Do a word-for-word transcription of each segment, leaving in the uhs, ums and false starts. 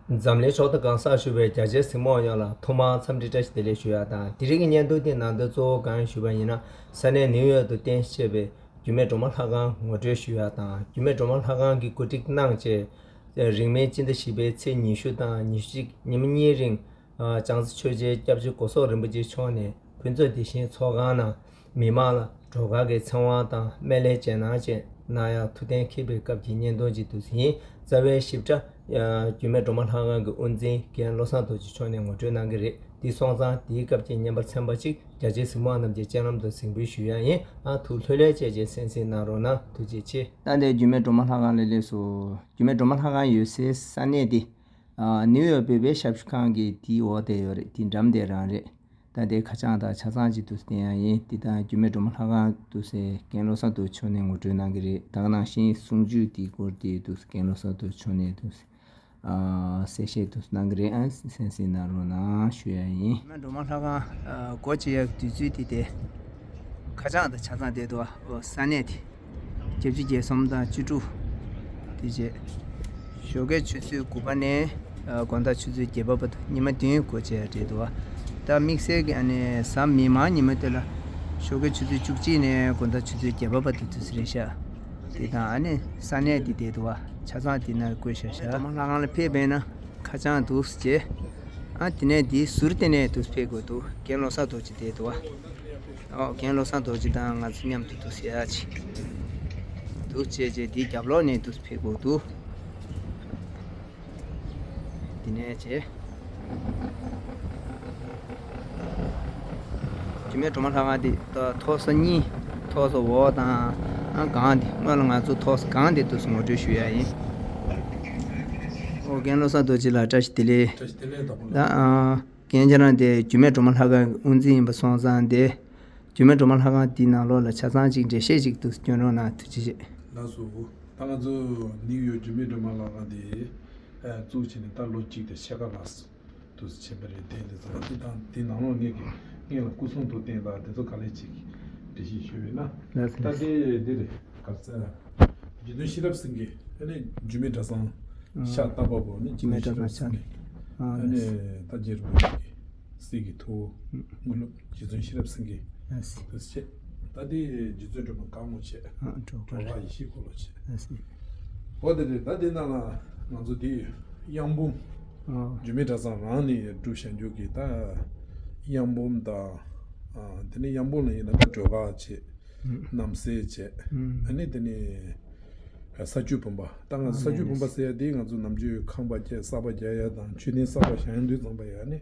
འཛམ་གླིང་ཕྱོགས་མཐའ་གང་སར་བཞུགས་པའི་རྒྱ་ཆེའི་གཟིགས་མོ་བ་ཡོངས་ལ་ཐོག་མར་འཚམས་འདྲི་བཀྲ་ཤིས་བདེ་ལེགས་ཞུ་ཡ་དང་། དེ་རིང་གི་བརྙན་ཐུང་འདི་ནང་དོན་གཙོ་བོ་གང་ཞུས་པ་ཡིན་ན། ས་གནས་ནིའུ་ཡོག་ཏུ་རྟེན་གཞི་བྱས་པའི་རྒྱུད་སྨད་སྒྲོལ་མ་ལྷ་ཁང་ངོ་སྤྲོད་ཞུ་ཡ་དང་། རྒྱུད་སྨད་སྒྲོལ་མ་ལྷ་ཁང་གི་གོ་སྒྲིག་གནང་བྱས། རིང་མིན་སྤྱི་ཟླ་བཞི་པའི་ཚེས་ཉི་ཤུ་དང་ཉི་ཤུ་གཅིག་ཉིན་མོ་གཉིས་རིང་། བྱང་རྩེ་ཆོས་རྗེ་སྐྱབས་རྗེ་སྒོ་གསོག་རིན་པོ་ཆེ་མཆོག་ནས་ཕུན་ཚོགས་བདེ་ཆེན་ཚོགས་ཁང་ནང་མི་མང་ལ་སྒྲོལ་དཀར་གྱི་ཚེ་དབང་དང་སྨན་བླའི་རྗེས་གནང་བཅས་གནང་ཡ་ཐུགས་གཏན་འཁེལ་བའི་སྐབས་ཀྱི་བརྙན་ཐུང་ཅིག་འདུག་ཟིན། རྩ་བའི་ཞིབ་ཕྲ་རྒྱུད་སྨད་སྒྲོལ་མ་ལྷ་ཁང་གི་དབུ་འཛིན་རྒན་བློ་བཟང་རྡོ་རྗེ་མཆོག་ནས་ངོ་སྤྲོད་གནང་གི་རེད། འདི་སོང་ཙང་དེའི་སྐབས་ཀྱི་བརྙན་པར་ཚན་པ་གཅིག་རྒྱ་ཆེའི་གཟིགས་མོ་བ་རྣམས་ཀྱི་སྤྱན་ལམ་དུ་གཟིགས་འབུལ་ཞུ་ཡ་ཡིན། ཨ་ཐུགས་ལྷོད་ལྷོད་བྱས་བྱས་གསན་གཟིགས་གནང་རོགས་གནང་། ཐུགས་རྗེ་ཆེ། ད་ལྟའི་རྒྱུད་སྨད་སྒྲོལ་མ་ལྷ་ཁང་ལ་སླེབས་སོང་། རྒྱུད་སྨད་སྒྲོལ་མ་ལྷ་ཁང་ཡོད་སའི་ས་གནས་དེ། ཨ། ནིའུ་ཡོག་བོད་པའི་ཞབས་ཞུ་ཁང་གི་དེའི་འོག་དེ་ཡོད་རེད། དེ་འགྲམ་དེ་རང་རེད། ད་དེ་ཁ་བྱང་དང་ཆ་ཚང་ཅིག་འདུག་སྟེ་ཡང་ཡིན། དེ་དང་རྒྱུད་སྨད་སྒྲོལ་མ་ལྷ་ཁང་འདུག་སེ་རྒན་བློ་བཟང་རྡོ་རྗེ་མཆོག་ནས་ངོ་སྤྲོད་གནང་གི་རེད། ད་ག་ནང་བཞིན་གསུང་ཆོས་དེའི་སྐོར་དེ་འདུག་སེ་རྒན་བློ་བཟང་རྡོ་རྗེ་མཆོག་ནས་འདུག་སེ། ཨ། གསལ་བཤད་དུ་གནང་གི་རེད། ཨ། གསན་གཟིགས་གནང་རོགས་གནང་ཞུ་ཡ་ཡིན། སྒྲོལ་མ་ལྷ་ཁང་། ཨ། སྒོ་འབྱེད་ཡག་དུས་ཚོད་དེ་དེ། ཁ་བྱང་དང་ཆ་ཚང་བསྡད་འདུག་ཨོ། ས་གནས་དེ། བརྒྱད་ཅུ་གྱ་གསུམ་དང་བཅུ་དྲུག་དེ་རྗེས། ཞོགས་ཀའི་ཆུ་ཚོད་དགུ་པ་ནས། ཨ། དགོང་དག་ཆུ་ཚོད་བརྒྱད་པ་བར་དུ་ཉི་མ་བདུན་སྒོ་འབྱེད་ཡག་རེད་འདུག་ད་དམིགས་བསལ་གྱི་ཨ་ནི་གཟའ་མིག་དམར་ཉིན་མོ་དེ་ལ། ཞོགས་ཀའི་ཆུ་ཚོད་བཅུ་གཅིག་ནས་དགོང་དག་ཆུ་ཚོད་བརྒྱད་པ་བར་དུ་དུས་ཚོད་རེད་ཤག་དེ་དང་ཨ་ནི་ས་གནས་དེ་བསྡད་འདུག་བ། ཆ་ཚང་དེ་ན་བཀོད་བཞག་ཤག་སྒྲོལ་མ་ལྷ་ཁང་ལ་ཕེབས་པས་ན་ཁ་བྱང་འདུག་སེ་བྱས། ཨ། དེ་ནས་དེའི་ཟུར་དེ་ནས་འདུག་སེ་ཕེབས་དགོས་འདུག་རྒན་བློ་བཟང་རྡོ་རྗེ་བསྡད་འདུག་བ། ཨོ། རྒན་བློ་བཟང་རྡོ་རྗེ་དང་ང་ཚོ་མཉམ་དུ་འདུག་སེ་ཡ་ཅིག་འདུག་བྱས་བྱས་དེའི་རྒྱབ་ལོགས་ནས་འདུག་སེ་ཕེབས་དགོས་འདུག་དེ་ནས་བྱས། རྒྱུད་སྨད་སྒྲོལ་མ་ལྷ་ཁང་འདི་ད་ཐོག་ས་གཉིས། ཐོག་ས་འོག་དང་། ཨ། སྒང་འདི། སྔོན་ལ་ང་ཚོ་ཐོག་ས་སྒང་འདི་འདུག་སེ་ངོ་སྤྲོད་ཞུ་ཡ་ཡིན། ཨོ། རྒན་བློ་བཟང་རྡོ་རྗེ་ལགས་བཀྲ་ཤིས་བདེ་ལེགས། བཀྲ་ཤིས་བདེ་ལེགས་དང་པོ། ད། ཨ། རྒན་ཁྱེད་རང་དེ་རྒྱུད་སྨད་སྒྲོལ་མ་ལྷ་ཁང་གི་དབུ་འཛིན་ཡིན་པ་སོང་ཙང་དེ། རྒྱུད་སྨད་སྒྲོལ་མ་ལྷ་ཁང་འདིའི་ནང་ལོགས་ལ་ཆ་ཚང་ཅིག་འགྲེལ་བཤད་ཅིག་འདུག་སེ་སྐྱོན་རོགས་གནང་། ཐུགས་རྗེ་ཆེ། ལགས་སོ། ད་ང་ཚོ་ནིའུ་ཡོག་རྒྱུད་སྨད་སྒྲོལ་མ་ལྷ་ཁང་དེ། ཨ། བཙུགས་བྱས་ནས་ད་ལོ་གཅིག་དང་ཕྱེད་ཀ་ལྷག་འདུག་སེ་ཕྱིན་པ་རེད། དེ་འདི་ཚོ་ལ་དེ་དང་དེ་ནང་ལོགས་ངེད་ཀྱི་ངེད་ལ་སྐུ་གསུང་ཐུགས་རྟེན་དང་དེ་ཚོ་ག་ལེར་ཅིག་འགྲེལ་བཤད་ཞུས་པས་ན། ལགས་སོ། ད་དེ་འདི་རེད། ག་ཚོད། རྗེ་བཙུན་ཤེས་རབ་སེང་གེ། ཨ་ནི་འཇིགས་མེད་གྲྭ་ཚང་། ཨ། ཤག་རྟ་པ་པོ་ནི་འཇིགས་མེད་ཤེས་རབ་སེང་གེ། ཨ། ཨ་ནི་ད་རྗེ་རིན་པོ་ཆེ་གི་སྲས་ཀྱི་ཐུ་བོ། དངོས་སློབ་རྗེ་བཙུན་ཤེས་རབ་སེང་གེ། ཨ་སི། དེ་བྱས། ད་དེ་རྗེ་བཙུན་སྒྲོལ་མ་གང་མོ་ཆེ། ཨ། སྒྲོལ་དཀར། སྒྲོལ་དཀར་ཡེ་ཤེས་འཁོར་ལོ་ཆེ། ཨ་སི། འོ་དེ་རེད། ད་དེ་ནང་ལ་ང་ཚོ་དེ་གཡང་འབུམ། ཨ། འཇིགས་མེད་གྲྭ་ཚང་རང་ནས་སྒྲུབ་བྱ་རྒྱུ་གི་ད་གཡང་འབུམ་དང་། ཨ། དེ་ནས་གཡང་འབུམ་ལ་ཡིན་ན་ད་སྒྲོལ་དཀར་བྱས། ཨུམ། རྣམ་སྲས་བྱས། ཨུམ། ཨ་ནི་དེ་ནས་ས་བཅུད་བུམ་པ། ད་ང་ཚོ་ས་བཅུད་བུམ་པ་ཟེར་ཡ་དེ་ང་ཚོ་ནམ་རྒྱུན་ཁང་པ་བརྒྱབ། གསར་པ་རྒྱག་ཡ་དང་མཆོད་རྟེན་གསར་པ་བཞེངས་དུས་ཙམ་པ་ཡ་ནི།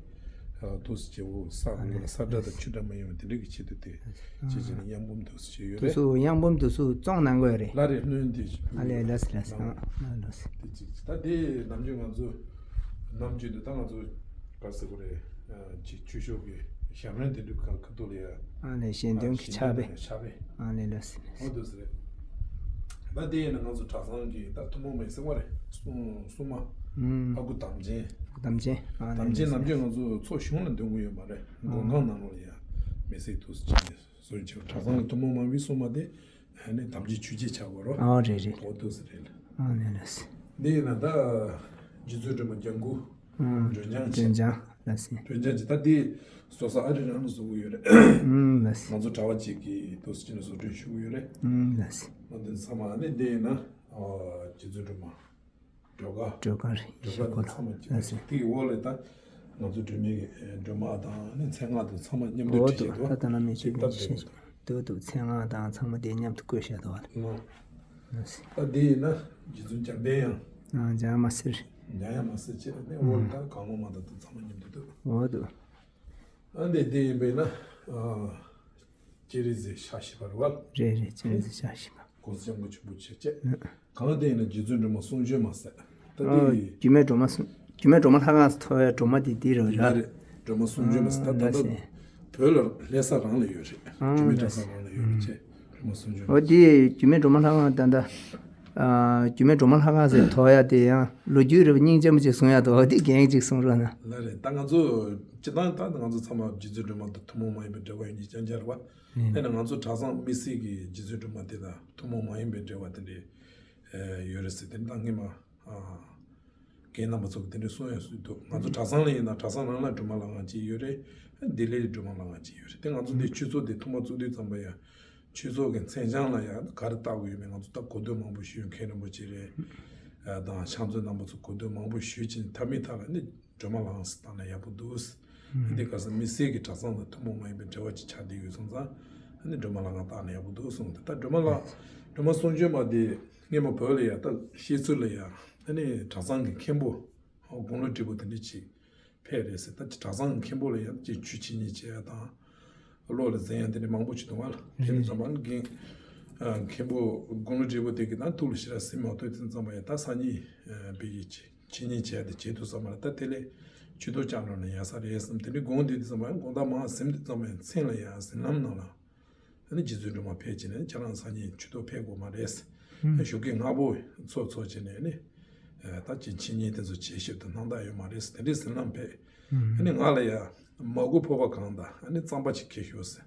ཨ། འདུག་སེ་བྱས། འོ། ས་ཁོངས་ལ་ས་དགྲ་དང་ཆུ་དགྲ་མ་ཡོང་བ་དེ་འདྲ་གི་ཆེད་དུ་དེ། ཨ། བྱས་བྱས་ནས་གཡང་འབུམ་འདུག་སེ་བྱས་ཡོད་རེད། དེ་ཚོ་གཡང་འབུམ་དེ་ཚོ་བཙོང་གནང་དགོས་རེད། ལགས་རེད། སྣོན་དེ། ཨ་ལས། ལགས་སོ། ལགས་སོ། ཨ། ཨ། ལགས་སོ། དེ་གཅིག་ད་དེ་ནམ་རྒྱུན་ང་ཚོ་ནམ་རྒྱུན་དུ་ད་ང་ཚོ་ག་རེ་ཟེར་དགོས་རེད། ཨ། ཅིག་ཆོས་ཕྱོགས་ཀྱི་ཞལ་རས་དེ་འདྲ་ག་ཁ་ཐུག་ལ་ཡ། ཨ་ལས། ཞལ་འདོན་གྱི་ཕྱག་དཔེ། ཕྱག་དཔེ། ཨ་ལས། ལགས་སོ། འོ་འདུག་སེ་རེད། ད་དེ་ཡིན་ན་ང་ཚོ་གྲྭ་ཚང་གི་ད་ཐུན་མོང་མའི་གསང་བ་རེད། སྲུང་སྲུང་མ། ཨུམ། ཨ་ཁུ་དམ་ཅན། ཨ་ཁུ་དམ་ཅན། ཨ་ལས། དམ་ཅན་ནམ་རྒྱུན་ང་ཚོ་ཚོགས་གཞུང་ལ་འདོན་གྱི་ཡོད་མ་རེད། ཨ། མགོན་ཁང་ནང་ལོགས་ལ་ཡ་མི་སྲིད་འདུག་སེ་བྱས་ནས་སྲུང་བྱེད། གྲྭ་ཚང་གི་ཐུན་མོང་མ་ཡིན་པའི་སྲུང་མ་དེ། ཨ་ནི་དམ་ཅན་ཆོས་རྗེ་ཆགས་དགོས་རོ། ཨོ་རེད་རེད། འོ་འདུག་སེ་རེད། ཨ་ནི་ལགས་སེ། འདི་ཡིན་ན་ད་རྗེ་བཙུན་སྒྲོལ་མ་ལྗང་གུ། ཨ། སྒྲོལ་ལྗང་བྱས། སྒྲོལ་ལྗང་། ལགས་སེ། སྒྲོལ་ལྗང་བྱས། ད་འདི་བཟོ་ས་ཨ་རི་རང་ལ་བཟོ་གི་ཡོད་རེད། ཨུམ། ལགས་སེ། ང་ཚོ་གྲྭ་པ་གཅིག་གིས་འདུག་སེ་བྱས་ནས་བཟོ་སྐྲུན་ཞུ་གི་ཡོད་རེད། ཨུམ། ལགས་སེ། ཨ། འདི་ཚང་མ་ཨ་ནི་འདི་ཡིན་ན། ཨ། རྗེ་བཙུན་སྒྲོལ་མ། སྒྲོལ་དཀར། སྒྲོལ་དཀར་ཡེ་ཤེས་འཁོར་ལོ། སྒྲོལ་དཀར་དེ་ཚང་མ་མཉམ་དུ། ལགས་སེ། དེའི་འོག་ལ་ད་ང་ཚོ་སྒྲོལ་མའི་གི་སྒྲོལ་མ་དང་ནི་མཚན་སྔགས་དང་ཚང་མ་མཉམ་དུ། འོ་བྲིས་འདུག་བྱས་འདུག་ད་ལྟ་ནང་མི་ཆོས་ཀྱི་ཞེས། འདུག་འདུག་མཚན་སྔགས་དང་ཚང་མ་དེ་མཉམ་དུ་བཀོད་བཞག་འདུག་བ། ལགས། ལགས་སེ། ད་འདི་ཡིན་ན་རྗེ་བཙུན་འཇམ་པའི་དབྱངས། ཨ། འཇམ་དབྱངས་དམར་སེར། འཇམ་དབྱངས་དམར་སེར་བྱས། ཨ་ནི་འོག་ལ་ད་གང་བློ་མ་དང་དེ་ཚང་མ་མཉམ་དུ་འདུག་འོ་འདུག་ཨ་འདི་འདི་ཡིན་པས་ན། ཨ། སྤྱན་རས་གཟིགས་ཞལ་བཞི་པ་རེད་བ། རེད་རེད། སྤྱན་རས་གཟིགས་ཞལ་བཞི་པ། གོང་ས་སྐྱབས་མགོན་ཆེན་པོ་མཆོག་བྱས། ཨ། གང་དེ་ཡིན་ན་རྗེ་བཙུན་སྒྲོལ་མ་གསུང་བྱོན་མ་ཟད། ད་ཨ། དེ་རྒྱུད་སྨད་སྒྲོལ་མ་གསུང་། རྒྱུད་སྨད་སྒྲོལ་མ་ལྷ་ཁང་ཐོག་ཡ་སྒྲོལ་མ་དེ་འདི་རེད་བ། རེད། སྒྲོལ་མ་གསུང་བྱོན་མ་ཟད། ད་ད་ལྟ་བོད་ལ་སླེབས་ས་རང་ལ་ཡོད་རེད། ཨ། རྒྱུད་སྨད་གྲྭ་ཚང་རང་ལ་ཡོད་རེད། བྱས་སྒྲོལ་མ་གསུང་བྱོན་མ་ཟད། འོ་དེ་རྒྱུད་སྨད་སྒྲོལ་མ་ལྷ་ཁང་ད་ལྟ། ཨ། རྒྱུད་སྨད་སྒྲོལ་མ་ལྷ་ཁང་ཟེར་ཐོག་ཡ་དེ་ཡང་ལོ་རྒྱུས་རེད་བ། སྙིང་རྗེ་མོ་ཅིག་གསུང་ཡ་འདུག་འོ་དེ་རྒན་ཅིག་གསུང་རོགས་གནང་། ལགས་རེད། ད་ང་ཚོ་སྤྱིར་བཏང་ད་ང་ཚོ་ཚང་མ་རྗེ་བཙུན་སྒྲོལ་མ་དང་ཐུན་མོང་མ་ཡིན་པའི་འབྲེལ་བ་ཡོད་ནི་རྐྱང་རྐྱང་རེད་བ། ཨེ། དཔེར་ན་ང་ཚོ་གྲྭ་ཚང་དམིགས་བསལ་གྱི་རྗེ་བཙུན་སྒྲོལ་མ་དེ་དང་ཐུན་མོང་མ་ཡིན་པའི་འབྲེལ་བ་དེ་འདྲའི་ཡོད་རེད་ཟེར། དེ་ནི་ད་སྔས་མ། ཨ། རྒན་རྣམ་པ་ཚོ་གི་དེ་འདྲའི་གསུང་ཡ་སུ་འདུག་ང་ཚོ་གྲྭ་ཚང་ལ་ཡིན་ན་གྲྭ་ཚང་ནང་ལ་སྒྲོལ་མ་ལྷ་ཁང་གཅིག་ཡོད་རེད། ལྡི་ལི་ལ་སྒྲོལ་མ་ལྷ་ཁང་གཅིག་ཡོད་རེད། དེ་ང་ཚོ་འདི་ཆོས་ཚོགས་འདི་ཐོག་མ་བཙུགས་དུས་ཙམ་པ་ཡ། ཆོས་ཚོགས་ཀྱི་མཚན་བྱང་ལ་ཡང་ག་རེ་བཏགས་དགོས་ཡོད་མེད་ང་ཚོ་ད་གོ་ཐོས་མང་པོ་ཞུས། མཁན་རིན་པོ་ཆེ་རེད། ཨ་དང་ཕྱག་མཛོད་རྣམ་པ་ཚོ་གོ་ཐོས་མང་པོ་ཞུས་ཕྱིན་མཐའ་མའི་མཐའ་ལ་ནི་སྒྲོལ་མ་ལྷ་ཁང་ཟེར་བཏགས་ན་ཡག་པོ་འདུག་འདི་ག་ས་དམིགས་བསལ་གྱི་གྲྭ་ཚང་དང་ཐུན་མོང་མ་ཡིན་པའི་འབྲེལ་བ་ཅིག་ཆགས་བསྡད་ཡོད་སོང་ཙང་ནི་སྒྲོལ་མ་ལྷ་ཁང་བཏགས་ན་ཡག་པོ་འདུག་གསུངས་ཏེ། ད་སྒྲོལ་མ་ལྷ་སྒྲོལ་མ་གསུང་བྱོན་མ་དེ་སྔས་མ་བོད་ལ་ཡ་ད་བཤད་ཚུལ་ལ་ཡ་ཨ་ནི་གྲྭ་ཚང་གི་མཁན་པོ་དགུང་ལོ་བགྲེས་པོ་དེ་འདྲ་ཅིག་ཕེབས་རེད་ཟེར། ད་ཅི་གྲྭ་ཚང་གི་མཁན་པོ་ལ་ཡང་ཅིག་ཆོས་འཆད་ཉན་བྱེད་ཡ་དང་། བློ་ལ་འཛིན་ཡ་དེ་འདྲ་མང་པོ་ཅིག་འདུག་ང་ལ། དེ་ནི་རེད། ཚང་མ་ནི་རྒན། ཨ་མཁན་པོ་དགུང་ལོ་བགྲེས་པོ་དེ་གི་ནང་ཐུགས་ལ་ཞེ་དྲག་ཟིན་མ་ཐུབ་དེ་ཚང་མ་ཡ་ད་སང་ཉིན་ཨ་དཔེ་ཡིས་ཅིག་འཆད་ཉན་བྱེད་ཡ་དེ་བྱེད་ཐུབ་ས་མ་རེད། ད་དེ་ལས་ཆོས་ཐོག་བཅར་འགྲོ་ན་ཡག་ས་རེད་བསམ། དེ་འདྲའི་དགོངས་དེ་དེ་ཚང་མ་ཡང་དགོངས་དག་མང་ཟིན་དེ་ཚང་མ་ཡང་མཚན་ལ་ཡ་ཟིན་ལམ་ནང་ལ། ཨ་ནི་རྗེ་བཙུན་སྒྲོལ་མ་ཕེབས་བྱས་ནས་ཁྱེད་རང་སང་ཉིན་ཆོས་ཐོག་ཕེབས་དགོས་མ་རེད། ཨ་ཞོགས་ཀས་སྔ་པོ་ཚོགས་ཚོགས་བྱས་ནས་ནི། ཨ་ད་ཅི་འཆད་ཉན་དེ་ཚོ་བྱེད་ཞིབ་ཏུ་སྣང་དག་ཡོད་མ་རེད་ཟེར་དེ་འདྲའི་ཟིན་ལམ་ཕེབས། ཨ་ནི་ང་ལ་ཡ་མ་གུ་ཕོར་པ་གང་དང་ཨ་ནི་རྩམ་པ་ཅིག་ཁྱེར་ཤོག་ཟེར།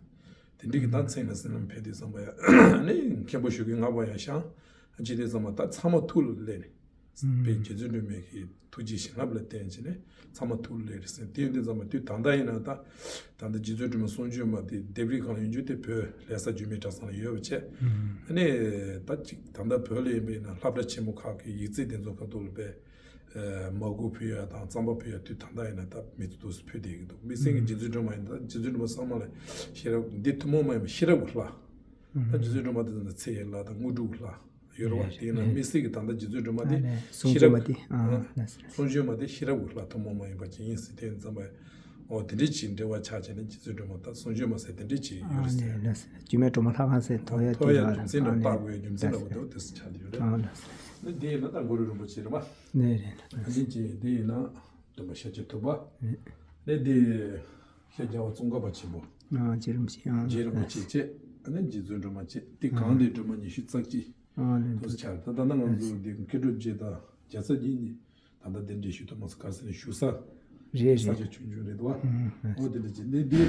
དེ་འདྲའི་གི་ད་མཚན་ལ་ཟིན་ལམ་ཕེབས་དུས་ཙམ་པ་ཡ་ཨ་ནི་མཁན་པོ་ཞོགས་ཀས་སྔ་པོ་ཡ་ཤང་ཅི་དེ་ཙམ་པ་ད་ཚང་མ་ཐུགས་ལ་སླེབས་ནས། དཔལ་རྗེ་བཙུན་སྒྲོལ་མའི་གི་ཐུགས་རྗེ་བྱིན་རླབས་ལ་བརྟེན་བྱས་ནས་ཚང་མ་ཐུགས་ལ་སླེབས་རེད་ཟེར། དེ་ཡིན་དུས་ཙམ་པ་དུས་ད་ལྟ་ཡིན་ན་ད་ད་ལྟ་རྗེ་བཙུན་སྒྲོལ་མ་གསུང་བྱོན་མ་དེ་ལྡེབས་རིས་སྒང་ལ་ཡོད་རྒྱུ་དེ་བོད་ལྷ་ས་འགྱུར་མེད་གྲྭ་ཚང་ལ་ཡོད་པ་བྱས། ཨ་ནི་ད་ཅིག་ད་ལྟ་བོད་ལ་ཡིན་པ་ཡིན་ན་སློབ་གྲྭ་ཆེན་མོ་ཁག་གི་ཡིག་རྩིས་དེ་ཚོ་ཁ་ཐུག་ལ་དཔེ་མ་གུ་ཕུལ་ཡ་དང་རྩམ་པ་ཕུལ་ཡ་དུས་ད་ལྟ་ཡིན་ན་ད་མི་ཚོ་འདུག་སེ་ཕུལ་བསྡད་ཀྱི་འདུག་དམིགས་བསལ་གྱི་རྗེ་བཙུན་སྒྲོལ་མ་ཡིན་ད་རྗེ་བཙུན་སྒྲོལ་མ་ཚང་མ་ལ་ཤེས་རབ་འདི་ཐུན་མོང་མ་ཡིན་པ་ཤེས་རབ་ཀྱི་ལྷ། ད་རྗེ་བཙུན་སྒྲོལ་མ་དེ་ཚོ་ནི་ཚེ་ཡི་ལྷ་དང་དངོས་གྲུབ་ཀྱི་ལྷ། ཡོད་རེད་བ། དེས་ན་དམིགས་བསལ་གྱི་ད་ལྟ་རྗེ་བཙུན་སྒྲོལ་མ་དེ་ཤེས་རབ་ཀྱི་ལྷ། གསུང་བྱོན་མ་དེ་ཨ་ལགས་སོ། གསུང་བྱོན་མ་དེ་ཤེས་རབ་ཀྱི་ལྷ་ཐུན་མོང་མ་ཡིན་པ་ཅིག་ཡིན་ཟེར་དེ་ཙམ་པ། འོ་དེ་འདྲའི་ཅིག་འབྲེལ་བ་ཆགས་བྱས་ནས་རྗེ་བཙུན་སྒྲོལ་མ་ད་གསུང་བྱོན་མ་ཟེར་དེ་འདྲའི་ཅིག་ཡོད་རེད་ཟེར། ཨ་ལགས་སོ། རྒྱུད་སྨད་སྒྲོལ་མ་ལྷ་ཁང་ཟེར་ཐོགས་ཡ་ཐོགས་ཡ་རྒྱུ་མཚན་འདྲ་བོ་བཏགས་དགོས་ཡ་རྒྱུ་མཚན་འདྲ་བོ་འདུག་དེ་ཚོ་ཆགས་བསྡད་ཡོད་རེད། ཨ་ལགས་སོ། ཨ་ནི་དེ་ཡིན་ན་ད་གུ་རུ་རིན་པོ་ཆེ་རེད་བ། ལགས་རེད། ཨ་ནི་ཅིག་དེ་ཡིན་ན་སྟོན་པ་ཤཱཀྱ་ཐུབ་པ། ཨ་ནི་དེ་ཤར་རྒྱལ་བ་ཙོང་ཁ་པ་ཆེན་པོ། ཨ་རྗེ་རིན་པོ་ཆེ། ཨ་རྗེ་རིན་པོ་ཆེ་བྱས། ཨ་ནི་རྗེ་བཙུན་སྒྲོལ་མ་བྱས། དེ་གང་དེ་སྒྲོལ་མ་ཉི་ཤུ་རྩ་གཅིག་ཨ་ལགས་འདུག་སེ་ཆགས། ད་ད་ལྟ་ང་ཚོ་འདི་མཁས་གྲུབ་རྗེ་དང་རྒྱལ་ཚབ་རྗེ་གཉིས་ད་ལྟ་གདན་འདྲེན་ཞུ་ཐུབ་མ་སོང་། ག་རེ་ཟེར་ན་བཞུགས་ས་རེད་ས་རེད། ཆ་ཆུང་ཆུང་རེད་འདུག་བ། ཨ་འོ་དེ་འདྲ་བྱས་འདི་འདི་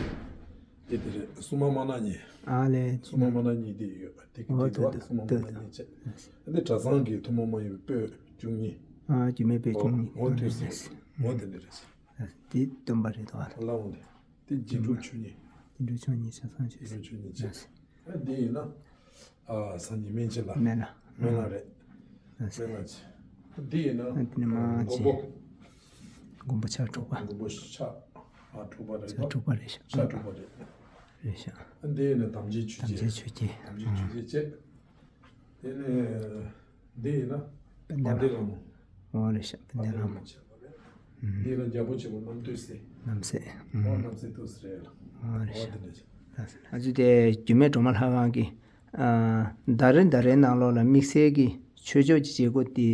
དེ་དེ་རེད། སྲུང་མ་མ་ན་གཉིས། ཨ་ལགས། སྲུང་མ་མ་ན་གཉིས་དེ་ཡོད་པ་དེ་གི་འོ་དེ་དེ་འདུག་བ། སྲུང་མ་མ་ན་གཉིས་བྱས། འདི་གྲྭ་ཚང་གི་ཐུན་མོང་མ་ཡིན་པའི་པོད་བཅུ་གཉིས། ཨ་རྒྱུད་སྨད་པོད་བཅུ་གཉིས། འོ་དེ་ཟེར། འོ་དེ་འདྲ་རེད་ཟེར། དེ་སྟོན་པ་རེད་དོ། ལ་འོང་དེ། དེ་རྗེས་འགྲོ་ཆོས་ཉིད། རྗེས་འགྲོ་ཆོས་ཉིད་ཆ་ཚང་ཆོས། རྗེས་འགྲོ་ཆོས་ཉིད་ཆེ། ཨ་དེ་ཡིན་ན། ཨ་སང་ཉིན་སྨན་བྱེད་ལ། སྨན་བླ། སྨན་བླ་རེད། ཨ་སྨན་བླ་ཆེ། དེ་ཡིན་ན། ཨ་དེ་ནས་མ་མགོན་ཆེ། པོ། མགོན་པོ་ཕྱག་དྲུག་པ། མགོན་པོ་ཕྱག་ཨ་དྲུག་པ་རེད་ཕྱག་པ། དྲུག་པ་རེད་ཤག་ཕྱག་དྲུག་པ་རེད། རེད་ཤག་ཨ་དེ་ཡིན་ན་དམ་ཅན་ཆོས་རྒྱལ། དམ་ཅན་ཆོས་རྒྱལ། དམ་ཅན་ཆོས་རྒྱལ་བྱས། དེ་ནས་འདི་ཡིན་ན། དཔལ་ལྡན་ལྷ་མོ། འོ་རེད་ཤག་དཔལ་ལྡན་ལྷ་མོ། འདི་ཡིན་ན་རྒྱལ་པོ་ཆེན་པོ་རྣམ་ཐོས་སྲས། རྣམ་སྲས། འོ་རྣམ་སྲས་ཐུགས་སྲས་རེད་ལ། འོ་རེད་ཤག་འོ་དེ་འདྲ་ཞིག་ཨ་ཙི་དེ་རྒྱུད་སྨད་སྒྲོལ་མ་ལྷ་ཁང་གི་ཨ་ཟླ་རེ་ཟླ་རེའི་ནང་ལོགས་ལ་དམིགས་བསལ་གྱི་ཆོས་ཕྱོགས་ཀྱི་བྱེད་སྒོ་དེ་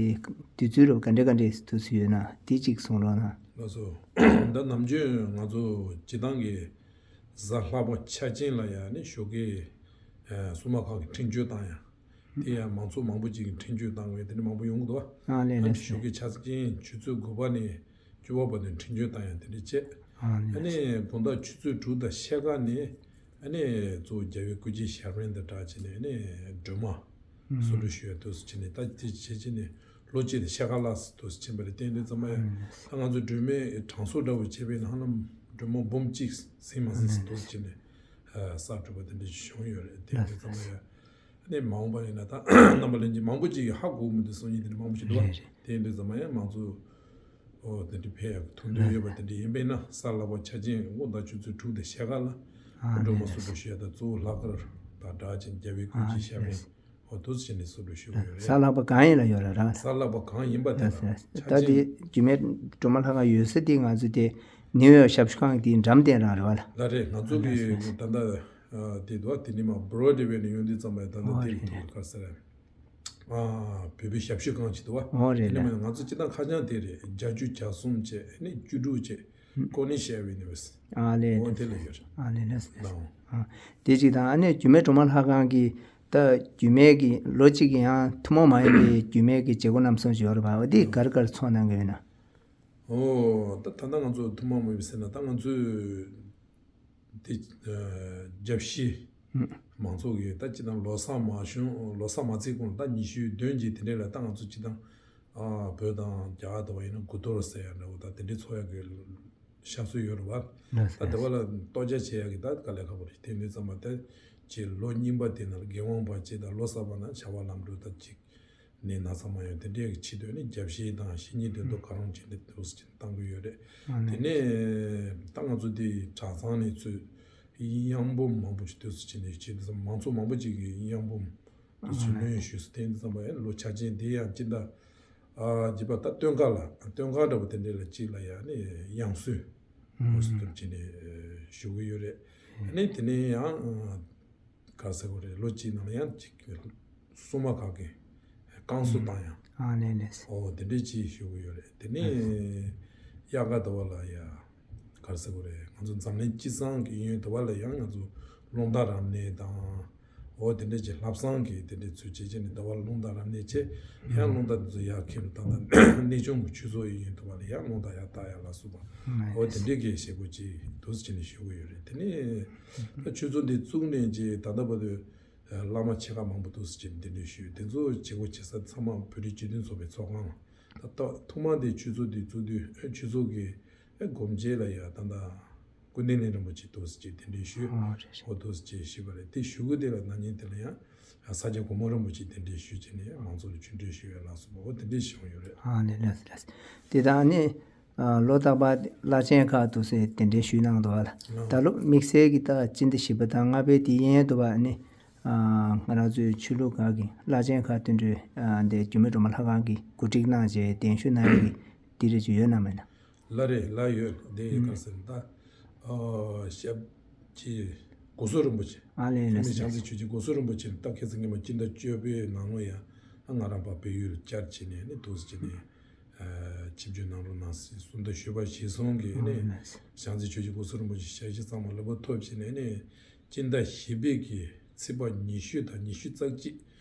དུས་ཚོད་རབ་ག་འདྲ་ག་འདྲ་ཐུགས་སུ་ཡོད་ན་དེ་གཅིག་གསུང་རོགས་གནང་། ལགས་སོ། ད་ནམ་རྒྱུན་ང་ཚོ་སྤྱི་བཏང་གི་གཟའ་ལྷག་པ་ཆ་ཅན་ལ་ཡང་ནི་ཞོགས་ཀས་ཨ་སྲུང་མ་ཁག་གི་འཕྲིན་བཅོལ་བཏང་ཡ། དེ་ཡང་མང་ཚོགས་མང་པོ་ཅིག་གིས་འཕྲིན་བཅོལ་བཏང་བའི་དེ་འདྲ་མང་པོ་ཡོང་གི་འདུག་བ། ཨ་ལས་ཨ་ནི་ལས་ཞོགས་ཀས་ཆ་ཚང་ཆུ་ཚོད་དགུ་པ་ནས་བཅུ་པ་བར་དུ་འཕྲིན་བཅོལ་བཏང་ཡ་དེ་འདྲ་བྱས། ཨ་ཨ་ལས་ནི་དགོང་དག་ཆུ་ཚོད་དྲུག་དང་ཕྱེད་ཀ་ནས་ཨ་ནི་གཙོ་བོ་རྒྱལ་བའི་སྐུ་ཕྱྭའི་ཞབས་རིམ་དང་སྦྲགས་བྱས་ནས་ཨ་ནི་སྒྲོལ་མ་བསུ་སྒྲུབ་ཞུ་ཡ་འདུག་སེ་བྱས་ནས་ད་དེ་བྱས་བྱས་ནས་ལོ་གཅིག་དང་ཕྱེད་ཀ་ལྷག་ཙམ་འདུག་སེ་ཕྱིན་པ་རེད། དེ་འདྲ་ཙམ་མ་ཡ་ཨ་ལས་ད་ང་ཚོ་སྒྲོལ་མའི་གྲངས་སུ་འདྲ་བོ་བྱས་པས་ན་ཧ་ལམ་སྒྲོལ་མ་འབུམ་གཅིག་ཟིན་མ་ཟིན་འདུག་སེ་བྱས་ནས་གསར་འགྲུབ་པ་དེ་འདྲ་ཞིག་བྱུང་ཡོད་རེད། དེ་འདྲ་ཙམ་མ་ཡ། ནས་མ་འོངས་པ་ཡིན་ན་ད་རྣམ་པ་ལྷན་རྒྱས་མང་པོ་ཅིག་གིས་ཧ་གོ་མི་འདུག་གསུང་མཁན་དེ་འདྲ་མང་པོ་ཞིག་འདུག་བ། རེད་རེད། དེ་ཡིན་དུས་ཙམ་པ་ཡང་ང་ཚོ་ཨོ་དེ་འདྲ་ཕེབས་ཡག་གི་ཐུགས་འདུན་ཡོད་པ་དེ་འདྲ་ཡིན་པས་ན་གཟའ་ལྷག་པ་ཆ་ཅན་དགོང་དག་ཆུ་ཚོད་དྲུག་དང་ཕྱེད་ཀ་ལ་ཨ་སྒྲོལ་མ་རེད་བསུ་རེད། སྒྲུབ་ཞུ་ཡ་དང་གཙོ་བོ་ལྷག་དཀར་དང་སྦྲགས་ཅིང་རྒྱལ་བའི་སྐུ་ཨ་ཕྱྭའི་ཞབས་རེད། རིམ་ཨོ་དུ་བྱས་ནས་བསུ་སྒྲུབ་ཞུ་གི་ཡོད་རེད། གཟའ་ལྷག་པ་གང་ཡིན་ལ་ཡོད་ར་རང་། གཟའ་ལྷག་པ་གང་ཡིན་པ་དེ་རེད་ལ་རེད། ཆ་ད་ཅན་དེ་རྒྱུད་སྨད་སྒྲོལ་མ་ལྷ་ཁང་ཡོད་ས་དེ་ང་ཚོ་དེ་ནིའུ་ཡོག་ཞབས་ཞུ་ཁང་གི་དེའི་འགྲམ་དེ་རང་རེད་བ་ལ། ལ་རེད། ང་ཚོ་གི་ད་ལྟ་ཨ་དེ་དུ་བ་དེ་ནི་མ་བྷོ་རོ་ཌི་ཝེ་ནས་ཡོང་དུས་ཙམ་པ་ད་ལྟ་ཨོ་དེ་རེད་ཐུག་རེད། ག་ཟེར་ཨ་བོད་པའི་ཞབས་ཞུ་ཁང་ཅིག་འདུག་བ། ཨོ་རེད་དེ་ནི་ལ། མ་ང་ཚོ་སྤྱི་བཏང་ཁ་བྱང་དེ་རེད། བརྒྱད་ཅུ་གྱ་གསུམ་བྱས་ནི་བཅུ་དྲུག་བྱས་ཀོ་ནི་ཤེ་ཝི་ནི་ཝེ་སི། ཨ་ལས་ཨོ་ལས་དེ་ལ་ཡོད་རེད། ཨ་ལས་ལས་ལའོ། ཨ་དེ་ཅིག་དང་ཨ་ནི་རྒྱུད་སྨད་སྒྲོལ་མ་ལྷ་ཁང་གི་ད་རྒྱུད་སྨད་ཀྱི་ལོ་གཅིག་གི་ཡང་ཐུན་མོང་མ་ཡིན་པའི་རྒྱུད་སྨད་ཀྱི་བྱེད་སྒོ་རྣམ་གསུམ་ཞིག་ཡོད་རེད་པ། འོ་དེ་ག་རེ་ག་རེ་ཚོགས་གནང་གི་ཡོད་ན། ཨོ་ད་ད་ལྟ་ང་ཚོ་ཐུན་མོང་མ་ཡིན་པའི་ཟེར་ན་ད་ང་ཚོས། དེ་ཨ་རྒྱབ་ཤི་ཨུ་མང་ཚོགས་ཀྱིས་ད་སྤྱི་བཏང་ལོ་གསར་མ་བྱུང་ལོ་གསར་མ་ཚེས་གོང་ད་ཉི་ཤུའི་བདུན་གྱི་དེ་འདྲ་ལ་ད་ང་ཚོ་སྤྱི་བཏང་ ཨ་བོད་དང་རྒྱ་གར་དུ་བ་ཡིན་ན་དགུ་གཏོར་ཟེར་ཡ་འདྲ་བོ་ད་དེ་འདྲའི་ཚོགས་ཡ་གི་ཤག་སྲོལ་ཡོད་རེད་བ། ལགས་ད་དེ་བ་ལ་གཏོར་རྒྱག་བྱེད་ཡ་གི་ད་དཀའ་ལས་ཁག་པོ་རེད། དེ་འདི་ཙམ་པ་དེ་ཅིག་ལོ་རྙིང་པ་དེ་ནང་ལ་རྒྱལ་དབང་བར་ཆད་དང་ལོ་གསར་པ་ན་བྱ་བ་ལམ་འགྲོ་ད་ཅིག་ནས་ན་ཚ་མ་ཡོང་དེ་འདྲའི་ཆེད་དུ་ནི་རྒྱབ་བཤད་དང་བཤེས་གཉེན་དོན་དུ་ག་རང་བྱེད་འདི་འདུག་ཟེར་བཏང་གི་ཡོད་རེད། དེ་ནས་ད་ང་ཚོ་འདི་གྲྭ་ཚང་ནས་ཚུད་གཡང་འབུམ་མང་པོ་ཞིག་འདུག་ཟེར་བྱས་ནས་བྱས་འདུག་ཟེར། མང་ཚོགས་མང་པོ་ཅིག་གིས་གཡང་འབུམ་འདུག་ཟེར་ལོན་ཞུས་ཟེར། དེ་འདི་ཙམ་པ་ཡང་ལོ་ཆ་ཅན་དེ་ཡང་སྤྱི་ཟླ་ཨ་བརྒྱད་པ་ད་སྟོན་ཁ་ལ་སྟོན་ཁ་འདྲ་པོ་དེ་འདྲ་ལ་གཅིག་ལ་ཡང་ནི་གཡང་སྲོལ་འདུག་ཟེར་བྱས་ནས་ཞུ་གི་ཡོད་རེད། ཨ་ནི་དེ་ནས་ཡང་ག་རེ་ཟེར་དགོས་རེད། ལོ་གཅིག་ནང་ལ་ཡང་གཅིག་སྲུང་མ་ཁག་གི་བསྐང་གསོ་བཏང་ཡང་ཨ་ནས་ནས་ཨོ་དེ་འདྲས་ཅིག་ཞུ་གི་ཡོད་རེད། དེ་ནས་དབྱར་ཁ་ཟླ་བ་ལ་ཡ་ག་རེ་ཟེར་དགོས་རེད། ང་ཚོ་འཛམ་གླིང་སྤྱི་བསང་གི་ཡུན་ཟླ་བ་ལ་ཡང་ང་ཚོ་རླུང་རྟ་རབ་གནས་དང་ཨོ་དེ་འདྲས་ཅིག་ལྷ་བསང་གི་དེ་འདྲས་ཚུལ་བྱེད་ཀྱི་ནི་ཟླ་བ་ལ་རླུང་རྟ་རབ་གནས་བྱས་ཡང་རླུང་རྟ་དེ་ཚོ་ཡར་ཁྱེར་ད་ལྟ་གནས་ཆུང་གི་ཆོས་ཚོགས་ཡུན་ཟླ་བ་ལ་ཡང་རླུང་རྟ་ཡར་བཏགས་ཡ་ལ་སོགས་པ་ཨོ་དེ་འདྲས་ཀྱི་བྱེད་སྒོ་ཅིག་འདུག་སེ་བྱས་ནས་ཞུ་གི་ཡོད་རེད། དེ་ནས་ད་ཆོས་ཚོགས་འདི་བཙུགས་ནས་ཅིག་ད་ལྟ་བར་དུ་བླ་མ་ཆེ་ཁག་མང་པོ་འདུག་སེ་བྱས་ནས་གདན་འདྲེན་ཞུས། དེ་ཚོ་བྱེད་སྒོ་བྱེད་ས་ཚང་མ་བོད་རིགས་སྤྱི་མཐུན་ཚོགས་པའི་ཚོགས་ཁང་ལ་ད་ལྟ་ཐོག་མ་དེ་ཆོས་ཚོགས་འདི་བཙུགས་དུས་ཆོས་ཚོགས་ཀྱི་སྒོ་འབྱེད་ལ་ཡ་ད་ལྟ་སྐུ་བསྟན་ལྷན་རིན་པོ་ཆེ་འདུག་སེ་བྱས་གདན་འདྲེན་ཞུས། ཨོ་རེད་རེད། ཨོ་འདུག་སེ་བྱས་ཞུས་པ་རེད། དེ་ཞུ་སྒོ་དེ་ལ་ན་ནིང་དེ་ལ་ཡང་ས་སྐྱ་གོང་མ་རིན་པོ་ཆེ་གདན་འདྲེན་ཞུས་བྱས་ནས་མང་ཚོགས་ལ་ཆོས་འབྲེལ་ཞུ་ཡ་ལ་སོགས་པ་འོ་དེ་འདྲས་བྱུང་ཡོད་རེད། ཨ་ནི་ལགས་སོ་ལགས་སོ། དེ་དང་ནི་ཨ་ལོ་རྟག་པར་བླ་ཆེན་ཁག་འདུག་སེ་གདན་འདྲེན་ཞུས་གནང་འདུག་བ་ལ། ཨ་ད་ལོ་དམིགས་བསལ་གྱི་ད་སྤྱི་ཟླ་བཞི་པ་དང་ལྔ་པའི་དེ་ཡན་དུ་བ་ནི་ཨ་ང་རང་ཚོའི་ཆོས་ལུགས་ཁག་གི་བླ་ཆེན་ཁག་མཐུན་གྲོས་ཨ་འདི་འགྱུར་མེད་སྒྲོལ་མ་ལྷ་ཁང་གིས་གོ་སྒྲིག་གནང་བྱས་གདན་ཞུ་གནང་ཡ་གི་དེ་རེ་ཅིག་ཡོད་ན་མེད་ན། ལ་རེད་ལ་ཡོད་དེ་ཡོད་ག་ཟེར་ན་ད་ཨ་ཞབས་ཀྱི་སྒོ་སོ་རིན་པོ་ཆེ། ཨ་ལེ་ལེ་ཚོགས་མི་བྱང་རྩེ་ཆོས་རྗེ་སྒོ་སོ་རིན་པོ་ཆེ་ད་ཁ་སང་ཉི་མ་སྤྱི་ཟླ་བཅུ་པའི་ནང་ལོ་ཡ་ཨ་ང་རང་ཕར་བལ་ཡུལ་བཅར་བྱས་ནས་ནི་འདུག་སེ་བྱས་ནས་ཨ་ཆིབས་བསྒྱུར་གནང་རོགས་གནང་ཟེར་གསོལ་འདེབས་ཞུས་པ་གཞིར་བཟུང་གིས་ནི་ཨ་ལེ་བྱང་རྩེ་ཆོས་རྗེ་སྒོ་སོ་རིན་པོ་ཆེ་ཞལ་བཞེས་གཙང་མ་ལེགས་པོ་ཐོབ་བྱས་ནས་ནི་སྤྱི་ཟླ་བཞི་པའི་གི་ཚེས་པ་ཉི་ཤུ་དང་ཉི་ཤུ་རྩ་གཅིག་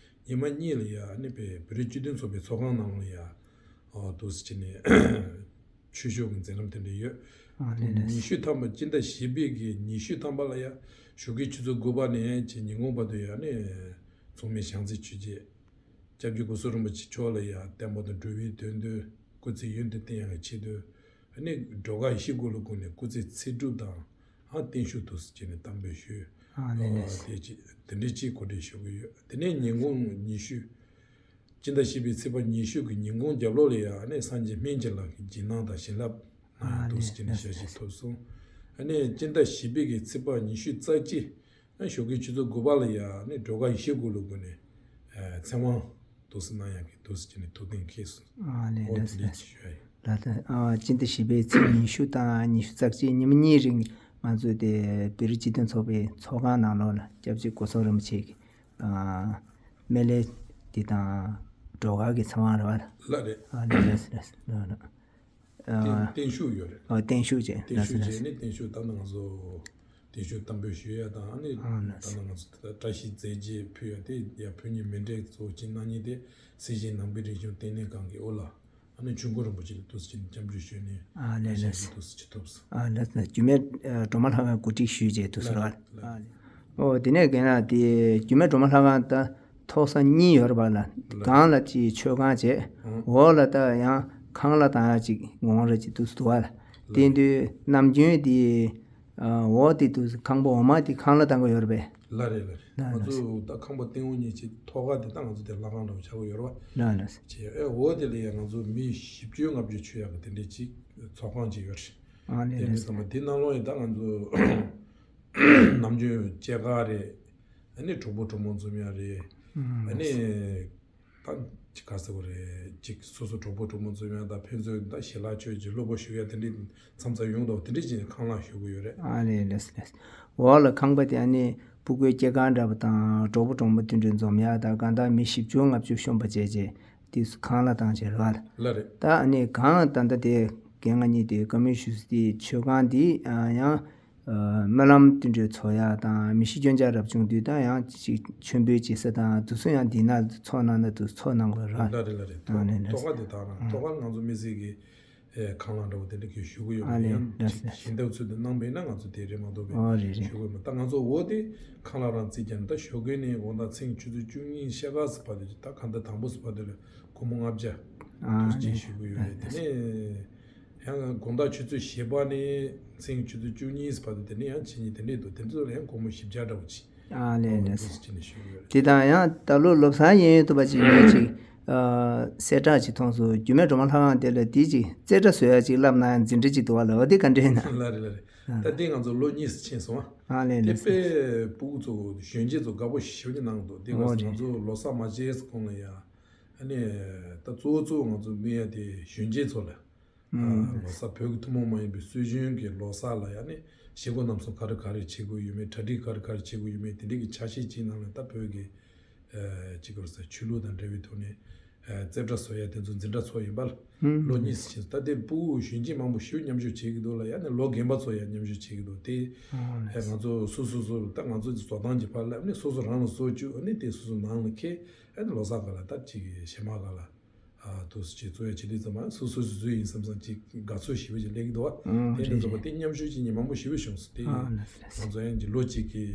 ཉི་མ་གཉིས་ལ་ཡ་ནི་བོད་རིགས་སྤྱི་མཐུན་ཚོགས་པའི་ཚོགས་ཁང་ནང་ལ་ཡ་ཨ་འདུག་སེ་བྱས་ནས། ཆོས་ཕྱོགས་ཀྱི་མཛད་རིམ་དེ་འདྲ་ཡོད། ཨ་ལེ་ལེ། ཉི་ཤུ་ཐམ་པ་སྤྱི་ཟླ་བཞི་པའི་གི་ཉི་ཤུ་ཐམ་པ་ལ་ཡ་ཞོགས་ཀའི་ཆུ་ཚོད་དགུ་པ་ནས་བྱས་ཉིན་གུང་བར་དུ་ཡ་ནས་ཚོགས་མི་བྱང་རྩེ་ཆོས་རྗེ་སྐྱབས་རྗེ་སྒོ་སོ་རིན་པོ་ཆེ་མཆོག་ལ་ཡ་བསྟན་པ་དང་འགྲོ་བའི་དོན་དུ་སྐུ་ཚེ་ཡུན་དུ་བརྟན་ཡག་གི་ཆེད་དུ་ཨ་ནི་སྒྲོལ་དཀར་ཡེ་ཤེས་སྒོ་ལུ་སྒུག་ནས་སྐུ་ཚེ་ཚེ་སྒྲུབ་དང་ཨ་བརྟན་བཞུགས་དུ་བྱས་ནས་གཏམ་དཔེ་ཞུས། ཨ་ལེ་ལེ། ཨ་དེ་ཅི་དེ་འདྲའི་ཅིག་གོ་སྒྲིག་ཞུ་གི་ཡོད། དེ་ནས་ཉིན་གུང་ཉི་ཤུ། སྤྱི་ཟླ་བཞི་པའི་ཚེས་པ་ཉི་ཤུ་གི་ཉིན་གུང་རྒྱབ་ལོགས་ལ་ཡང་ནས་སངས་རྒྱས་སྨན་གྱི་བླ་གི་རྗེས་གནང་དང་བྱིན་རླབས་ཨ་ནས་འདུག་སེ་བྱས་ནས་ཞལ་བཞེས་ཐོབ་སོང་། ཨ་ནས་སྤྱི་ཟླ་བཞི་པའི་གི་ཚེས་པ་ཉི་ཤུ་རྩ་གཅིག་ཨ་ཞོགས་ཀའི་ཆུ་ཚོད་དགུ་པ་ལ་ཡང་ནས་སྒྲོལ་དཀར་ཡེ་ཤེས་སྒོ་ལུ་སྒུག་ནས་ཨ་ཚེ་དབང་འདུག་སེ་གནང་ཡག་གི་འདུག་སེ་བྱས་ནས་ཐུགས་གཏན་འཁེལ་སོང་། ཨ་ནས་འོ་འདུག་དེ་འདྲས་སེ་ཅིག་ཞུ་ཡ་ཡིན། ལགས་སོ། ཨ་སྤྱི་ཟླ་བཞི་པའི་ཚེས་ཉི་ཤུ་དང་ཉི་ཤུ་རྩ་གཅིག་ཉིན་མོ་གཉིས་རིང་ང་ཚོའི་དེ་བོད་རིགས་སྤྱི་མཐུན་ཚོགས་པའི་ཚོགས་ཁང་ནང་ལོགས་ལ་སྐྱབས་རྗེ་སྒོ་སོ་རིན་པོ་ཆེ་གི་ཨ་སྨན་བླའི་དེ་དང་སྒྲོལ་དཀར་གྱི་ཚེ་དབང་རེད་བ། ལགས་རེད། ཨ་ལགས་རེད་ལགས་རེད་ལགས་རེད། ཨ་བརྟན་བརྟན་བཞུགས་ཡོད་རེད། ཨ་བརྟན་བཞུགས་བྱས་བརྟན་ལགས་བཞུགས་རེད། བྱས་ནས་བརྟན་བཞུགས་ད་ནང་བཟོ་བརྟན་བཞུགས་གཏམ་དཔེ་ཞུ་ཡ་དང་ཨ་ནི་ཨ་ད་ལགས་ནང་བཟོ་བཀྲ་ཤིས་རྫས་བརྒྱད་ཕུལ་ཡ་དེ་ཡ་བོད་གཉིས་མེ་འབྲེལ་གཙོ་བོ་གཅིག་གནང་མཁན་དེ་སྲིད་ཞིའི་ནང་པའི་རིག་གཞུང་ལྟེ་གནས་ཁང་གི་ཨོ་ལགས། ཨ་ནི་ཆོས་འཁོར་རིན་པོ་ཆེ་ལ་འདུག་སེ་བྱས་ནས་སྐྱབས་འཇུག་ཞུས་ནས་ཨ་ལས་ལས་ཞལ་གྱིས་འདུག་སེ་ཅིག་ཐོབ་སོང་། ཨ་ལས་ལས་རྒྱུད་སྨད་སྒྲོལ་མ་ལྷ་ཁང་གོ་སྒྲིག་ཞུས་བྱས་འདུག་སེ་རེད་བ། ལགས་ལགས། ཨོ་དེ་ནས་གན་ན་དེ་རྒྱུད་སྨད་སྒྲོལ་མ་ལྷ་ཁང་ད་ཐོག་ས་གཉིས་ཡོད་རེད་བ་ལ། ལགས། སྒང་ལ་ཅིག་མཆོད་ཁང་བྱས། ཨང་། འོག་ལ་ད་ཡང་ཁང་གླ་བཏང་ཡ་ཅིག་ངོ་ར་ཅིག་འདུག་སེ་འདུག་བ་ལ། དེ་ལགས། དུས་ནམ་རྒྱུན་དེ་ཨ་འོག་དེ་དུས་ཁང་པ་འོག་མ་དེ་ཁང་གླ་བཏང་གི་ཡོད་རེད་པས། ལགས་རེད་ལགས་རེད། ལགས་ང་ལགས། ཚོ་ད་ཁང་པ་སྟེང་འོག་གཉིས་ཀྱི་ཐོག་ཁ་དེ་ད་ང་ཚོ་དེ་ལྷ་ཁང་འདྲ་བོ་ཆགས་ཀྱི་ཡོད་རེད་བ། ལགས་ལགས། བྱས་ཨེ་འོག་དེ་ལ་ཡང་ང་ཚོ་མི་བཞི་བཅུ་ལྔ་བཅུ་མཆོད་ཡག་གི་དེ་འདྲའི་ཅིག་ཚོགས་ཁང་ཅིག་ཡོད་རེད། ཨ་ནི་དེ་ནས་ལགས་ཙམ་པ་དེ་ནང་ལོགས་ཡིན་ད་ང་ཚོ་ནམ་རྒྱུན་སྐྱེས་སྐར་རེད། ཨ་ནི་གྲོགས་པོ་གྲོགས་མོ་འཛོམས་ཡག་རེད། ཨ་ནི། ད་ཅིག་ག་ཟེར་བ་རེད་ཅིག་སོ་སོ་གྲོགས་པོ་གྲོགས་མོ་འཛོམས་ཡག་དང་ཕན་ཚུན་ད་ཞལ་ལག་མཆོད་ཅིག་སློབ་སྦྱོང་ཞུ་ཡག་དེ་འདྲའི་མཚམས་མཚམས་ཡོང་འདུག་དེ་འདྲའི་ཅིག་ཁང་གླ་ཞུ་གི་ཡོད་རེད། ཨ་ལས་ལས་ལས། འོག་ལ་ཁང་པ་དེ་ཨ་ནི་སྤུ་གུའི་སྐྱེས་སྐར་འདྲ་པོ་དང་གྲོགས་པོ་གྲོགས་མོ་དེ་འདྲའི་འཛོམས་ཡག་དང་གང་ལྟར་མི་བཞི་བཅུ་ལྔ་བཅུ་ཤོང་པ་བྱས་རྗེས་དེ་ཁང་གླ་བཏང་བྱས་རེད་བ། ལགས་རེད། ད་ཨ་ནི་གང་ད་ལྟ་དེ་རྒན་ང་གཉིས་དེ་བཀའ་མོལ་ཞུ་ས་དེ་མཆོད་ཁང་དེ་ཡང་། སྨོན་ལམ་བསྟུན་གྲོས་ཚོགས་ཡག་དང་མི་ཤི་སྐྱོན་ཆག་རབ་བྱུང་དུས་ད་ཡང་ཅིག་མཆོད་འབུལ་བྱེད་ས་དང་དུས་ཚོད་ཡང་འདི་ན་ཚོགས་གནང་ན་དུ་ཚོགས་གནང་དགོས་ར། ལ་རེད་ལ་རེད། ཨ་ནི་ཐོག་ཁ་དེ་དག་རང་ཐོག་ཁ་ང་ཚོ་མི་སེར་གི་ཁང་གླ་འདྲ་བོ་དེ་འདྲ་གི་ཞུ་གི་ཡོད་ཨ་ནི་ཡང་ཅིག་གཞན་དག་ཚུལ་དུ་གནང་པས་ན་ང་ཚོ་དེ་རེད་མ་གཏོགས་པའི་ཨ་རེད་རེད་ཞུ་གི་ཡོད་མ་ད་ང་ཚོ་འོ་དེ་ཁང་གླ་རང་རྩིས་ཀྱང་ད་ཞོགས་ཀས་ནས་དགོང་དག་མཚན་ཆུ་ཚོད་བཅུ་གཉིས་ཤ་ཁ་ཟིག་བར་དུ་ད་གང་ལྟར་དང་པོ་ཟིག་བར་དུ་ལ་སྒོར་མོ་ལྔ་བརྒྱ། ཨ་ཐུགས་རྗེ་ཆེ་ཞུ་གི་ཡོད་རེད། དེ་ནས་ཡང་དགོང་དག་ཆུ་ཚོད་བཞི་པ་ནས་མཚན་ཆུ་ཚོད་བཅུ་གཉིས་བར་དུ་དེ་ནས་ཡང་བྱེད་ཉིན་དེ་འདྲས་འདུག་དེ་ཚོ་ལ་ཡང་སྒོར་མོ་བཞི་བརྒྱ་འདྲ་བོ་ཅིག་ཨ་ལས་ལས་སོ་སོ་ཅིག་ནས་ཞུ་གི་ཡོད་རེད། དེ་དང་ཡང་ད་ལོ་ལོ་གསར་ཡིན་ཡོད་འདུག་པ་ཅིག་ཡོད་ཅིག་ཨ་གསལ་བསྒྲགས་ཅིག་མཐོང་སོང་། རྒྱུད་སྨད་སྒྲོལ་མ་ལྷ་ཁང་དེ་ལ་དེ་ཅིག་རྩེ་གྲ་བཟོ་ཡ་ཅིག་བསླབ་ན་ཡང་འཛིན་གྲྭ་ཅིག་འདུག་བ་ལ། འོ་དེ་ག་འདྲས་ཡིན་ན། ལ་རེད་ལ་རེད། ད་དེ་ང་ཚོ་ལོ་གཉིས་སུ་ཕྱིན་སོང་ཨ། ཨ་ལས་དེ་ལས་སོ་དཔེ་སྤུ་གུ་ཚོ་གཞོན་སྐྱེས་ཚོ་དགའ་པོ་ཞེ་པོ་ཅིག་གནང་འདུག་དེ་ག་ཨོ་ང་རེད་ཚོ་རེད། ལོ་གསར་མ་བྱས་གོང་ལ་ཡ། ཨ་ནི་ད་གཙོ་བོ་གཙོ་བོ་ང་ཚོ་སྨོན་ཡ་དེ་གཞོན་སྐྱེས་ཚོ་ལ། ཨ་ལོ་གསར་བོད་ཀྱི་ཐུན་མོང་མ་ཡིན་པའི་སྲོལ་རྒྱུན་གྱི་ལོ་གསར་ལ་ཡ་ནི་བྱེད་སྒོ་རྣམ་གསུམ་ག་རེ་ག་རེ་བྱེད་དགོས་ཡོད་མེད། གྲ་སྒྲིག་ག་རེ་ག་རེ་བྱེད་དགོས་ཡོད་མེད། དེ་འདྲའི་གི་ཆ་ཤས་ཅིག་ནང་ལ་ད་བོད་ཀྱི་ཨ་ཅིག་གོ་ས་ཆོས་ལུགས་དང་འབྲེལ་བའི་ཐོག་ནས་ཨ་རྩེ་གྲ་བཟོ་ཡ་དེ་ཚོ་འཛིན་གྲྭ་ཚོགས་ཡིན་པ་ལ་ལོ་གཉིས་ཕྱིན་སོང་། ད་དེ་སྤུ་གུ་གཞོན་སྐྱེས་མང་པོ་ཞེ་པོ་མཉམ་ཞུགས་བྱེད་ཀྱི་འདུག་ལ། ཡ་ནི་ལོ་རྒན་པ་ཚོ་ཡང་མཉམ་ཞུགས་བྱེད་ཀྱི་འདུག་དེ་ཨ་ང་ཚོ་སོ་སོ་སོ་ལ་ད་ང་ཚོ་བཟོ་སྟངས་ཀྱི་བར་ལ་ནི་སོ་སོ་རང་ལ་བཟོ་བཅུག་ཨ་ནི་དེ་སོ་སོ་ནང་ལ་འཁྱེར། ཨ་ནི་ལོ་གསར་ག་ལ་ད་ཅིག་གི་བྱེ་མ་ག་ལ། ཨ་ཐུགས་སུ་ཆེ་གཙོ་ཡ་བྱེད་དུས་ཙམ་པ་སོ་སོ་སོ་སོ་ཡིན་བསམ་བསམ་ཅིག་དགའ་ཚོར་ཞེ་པོ་ཅིག་སླེབས་ཀྱི་འདུག་བ། ཨང་དེ་རེད་ནི་རྫོགས་པ་རེད། དེ་མཉམ་ཞུགས་ཅིག་ཉིན་མང་པོ་ཞེ་པོ་བྱུང་སོང་། དེ་ཨང་ལགས་སོ་ལགས་སོ། ང་ཚོ་ཡང་གྱི་ལོ་གཅིག་གི་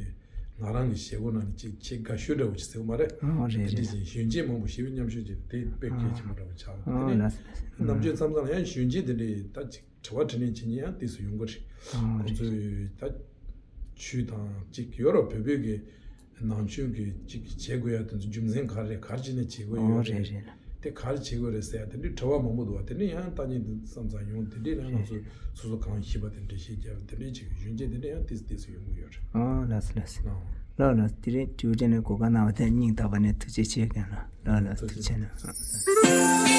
ང་རང་གི་བྱེད་སྒོ་ནང་ནས་ཅིག་ཁྱེད་དགའ་ཤོས་འདྲ་བོ་ཅིག་ཟེར་བ་མ་རེད། ཨང་རེད་དེ་འདྲ་རེད། ཅིག་གཞོན་སྐྱེས་མང་པོ་ཞེ་པོ་མཉམ་ཞུགས་བྱས་དེ་དཔེ་གལ་ཆེན་པོ་འདྲ་བོ་ཆགས། དེ་ཨང་ནས་ལགས་སོ་ལགས་སོ། ནམ་རྒྱུན་མཚམས་མཚམས་ལ་ཡང་གཞོན་སྐྱེས་དེ་འདྲས་ད་ཅིག་དྲི་བ་དྲིས་ལན་བྱེད་མཁན་ཡང་ཏོག་ཙམ་ཡོང་གི་རེད། ཨང་ཁོང་རེད། ཚོས་ད་ཆོས་དང་ཅིག་ཡོད་རོགས་བོད་བོད་ཀྱི་ནང་ཆོས་ཀྱི་ཅིག་བྱེད་དགོས་ཡ་དེ་ཚོ་རྒྱུ་མཚན་ག་རེ་ག་རེ་བྱས་ནས་བྱེད་དགོས་ཨོ་ཡོད་རེད་རེད། རེད་ལ། དེ་ག་རེ་བྱེད་དགོས་རེད་ཟེར་ཡ་དེ་འདྲའི་དྲི་བ་མང་པོ་འདུག་བ། དེ་འདྲ་ཡང་ལྟ་ཉན་དུ་བསམ་བསམ་ཡོང་། དེ་འདྲ་ཡང་ང་ཚོ་སོ་སོ་གང་ཤེས་པ་དེ་འདྲ་ཤེས་རྒྱ་དེ་འདྲ་ཅིག་གཞོན་སྐྱེས་དེ་འདྲ་ཡང་ཏིས་ཏིས་ཡོང་གི་ཡོད་རེད། ཨོ་ལགས་སོ་ལགས་སོ། ལགས་ལགས་སོ། དེ་རིང་དྲི་བ་དྲིས་ནས་གོ་སྐབས་གནང་བ་དེ་སྙིང་ཐག་པ་ནས་ཐུགས་རྗེ་ཆེ་གནང་ལགས། ལགས་ལགས་སོ། ཐུགས་རྗེ་ཆེ་གནང་།